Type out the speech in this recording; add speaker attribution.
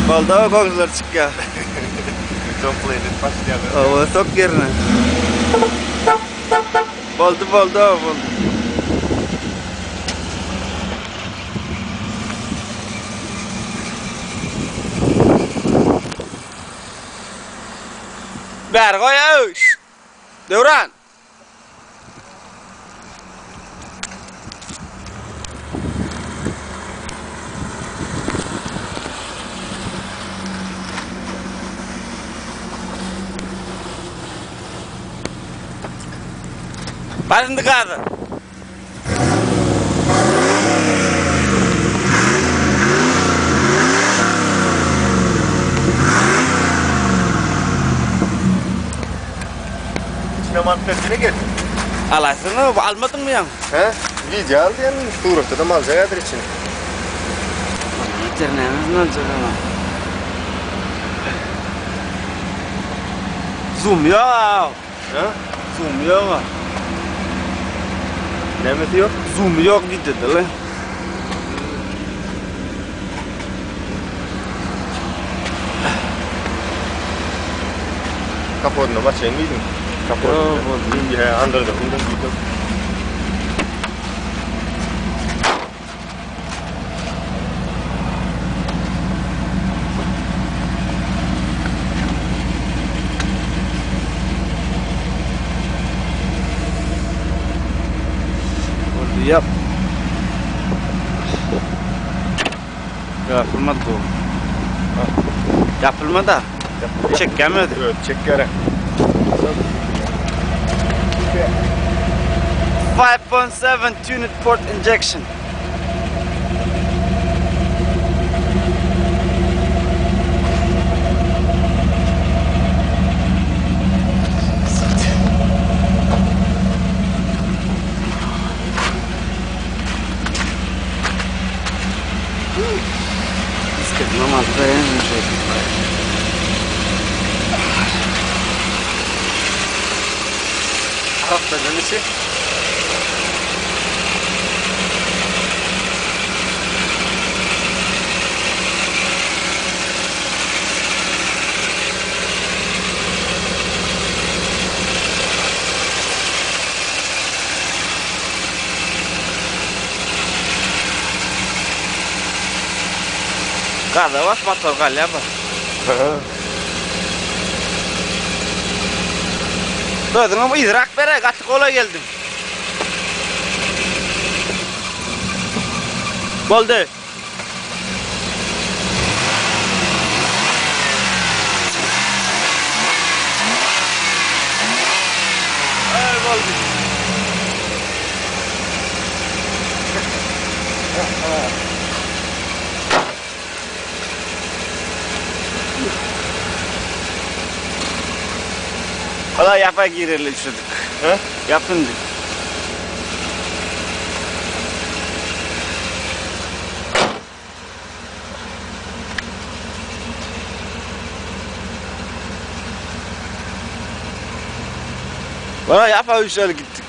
Speaker 1: Boldy goňşular çykýar.
Speaker 2: Joplaydyp başlaýarlar.
Speaker 1: Owa sok ýerine. Boldy boldy boldy. Bäri goý öý. Döwran. Bar indi gaza.
Speaker 2: İçine mant bersene gel.
Speaker 1: Alaýsyň, bu almadyňmy ýaň?
Speaker 2: He? Video al diýen, suratda da maljak häzir içini.
Speaker 1: Ýeter nämesini aljak ama. Zoom ýok.
Speaker 2: He?
Speaker 1: Zoom ýok.
Speaker 2: Nämesi ýok?
Speaker 1: Zoom ýok videoda le.
Speaker 2: Kapodyna başlaýyn diýdim. Kapodyna. Indi he andyrdy. Bundan diýdim.
Speaker 1: Boldy ýap. Ýapylmady bu. Ýapylmady. Çekýärmi özi?
Speaker 2: Evet, çekýär.
Speaker 1: 5.7 tuned port injection.
Speaker 2: Haftadan içi.
Speaker 1: Gaza bas motor galýar bu. Özüňem yzrak beräý, gaty golaý geldiň. Boldy. Ey boldy. Kolay ýapa gireli düşürdük.
Speaker 2: He?
Speaker 1: Ýapyndy. Valla yapa üşeli gittik.